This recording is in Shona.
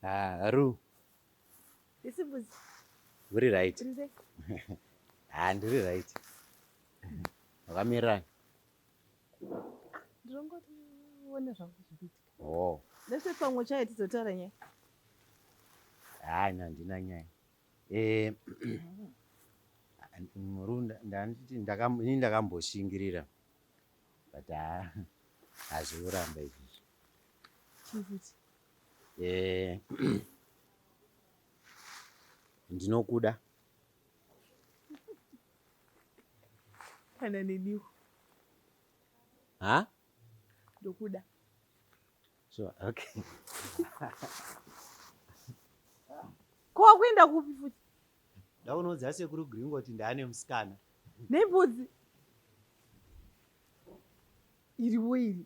Ah, Ru. Isi mbudzi. Uri right. Uri sei? Ah, ndiri right. Wakamirira. Ndinongoti uone zvangu zviri kuitika. Oh. Lese pamwe chai tizotaura nyaya. Ah, ina handina nyaya. Eh, Ru ndanditi ndakam ini ndakamboshingirira. But ah, hazvikuramba izvizvi. Chii futi? Eh, ndinokuda. Kana neniwo. Ha? Ndokuda. Sure, okay. Ko wakuenda kupi futi? Ndaunoudza sekuru Gringo kuti ndaane musikana. Nembudzi. Iriwo iri.